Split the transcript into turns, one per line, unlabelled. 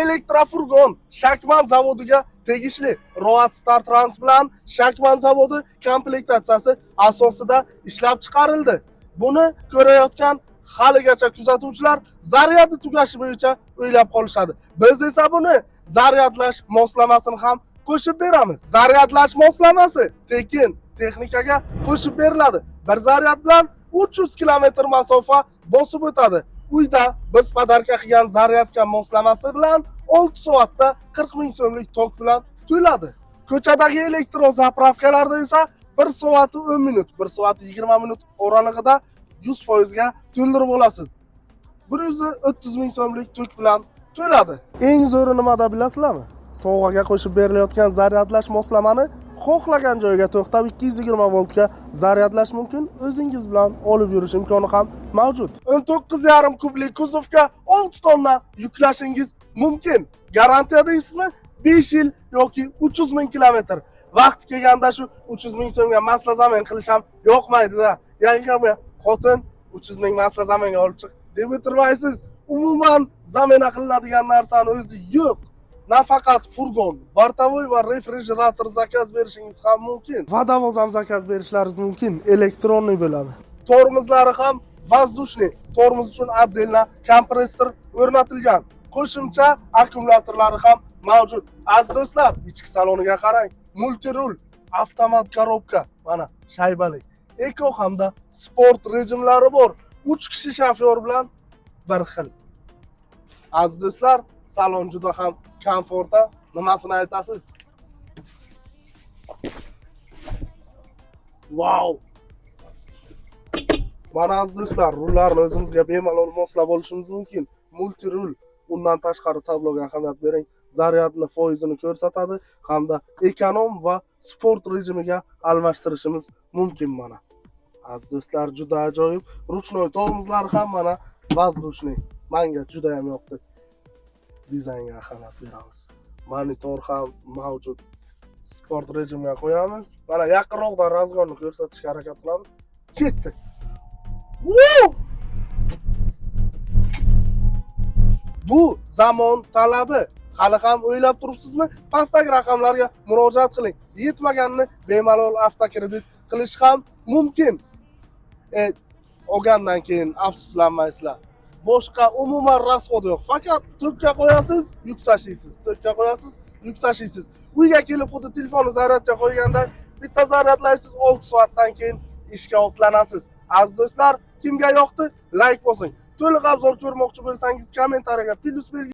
Elektrofurgon Shakman zavodiga tegishli Roat Star Trans bilan Shakman zavodi komplektatsiyasi asosida ishlab chiqarildi. Buni ko'rayotgan haligacha kuzatuvchilar zaryadi tugashi bo'yicha o'ylab qolishadi. Biz esa buni zaryadlash moslamasini ham qo'shib beramiz. Zaryadlash moslamasi tekin texnikaga qo'shib beriladi. Bir zaryad bilan 300 kilometr masofa bosib o'tadi. Uyda biz подарка qilgan zaryadka moslamasi bilan 6 soatda 40 ming so'mlik tok bilan to'ladi. Ko'chadagi elektrozapravkalarda esa 1 soat 10 minut, 1 soat 20 minut oralig'ida 100% ga to'ldirib olasiz. 130 ming so'mlik tok bilan to'ladi. Eng zo'ri nimada bilasizlarmi? Sovg'aga qo'shib berilayotgan zaryadlash moslamani xohlagan joyga to'xtab 220 voltga zaryadlash mumkin. O'zingiz bilan olib yurish imkoni ham mavjud. 19,5 kubli kuzovga 6 tonna yuklashingiz mumkin. Garantiya deysizmi? 5 yil yoki 300 ming kilometr. Vaqti kelganda shu 300 ming so'mga масло замен qilish ham yoqmaydi-da. Ya'ni xotin 300 ming масло замен ga olib chiq deb o'tirmaysiz. Umuman замена qilinadigan narsani o'zi yo'q. Nafaqat furgon, бортовой va refrigerator заказ berishingiz ham mumkin. Водовоз ham заказ berishlaringiz mumkin. Электронный bo'ladi. Tormozlari ham воздушный. Tormoz uchun отдельно kompressor o'rnatilgan. Qo'shimcha akkumulyatorlari ham mavjud. Aziz do'stlar, ichki saloniga qarang. Мультируль, avtomat коробка, mana shaybali. Eco hamda sport rejimlari bor. 3 kishi shofyor bilan bir xil. Aziz do'stlar, salon juda ham komfortda. Nimasini aytasiz? Vau! Mana aziz do'stlar, rullarni o'zimizga bemalol moslab olishimiz mumkin. Мультируль, undan tashqari tabloga ahamiyat bering. Zaryadni foizini ko'rsatadi hamda ekonom va sport rejimiga almashtirishimiz mumkin mana. Aziz do'stlar, juda ajoyib. Ручной tormozlari ham mana воздушный. Menga juda ham yoqdi. Dizaynga ahamiyat beramiz. Monitor ham mavjud. Sport rejimga qo'yamiz. Mana yaqinroqdan разгон ni ko'rsatishga harakat qilamiz. Ketdi. Woo! Bu zamon talabi. Hali ham o'ylab turibsizmi? Pastdagi raqamlarga murojaat qiling. Yetmaganini bemalol avtokredit qilish ham mumkin. Olgandan keyin afsuslanmaysizlar. Boshqa umuman расход yo'q. Faqat tokka qo'yasiz, yuk tashiysiz. Tokka qo'yasiz, yuk tashiysiz. Uyga kelib xuddi telefonni zaryadga qo'yganda bitta zaryadlaysiz, 6 soatdan keyin ishga otlanasiz. Aziz do'stlar, kimga yoqdi? Like bosing. To'liq обзор ko'rmoqchi bo'lsangiz kommentariyaga plyus belgi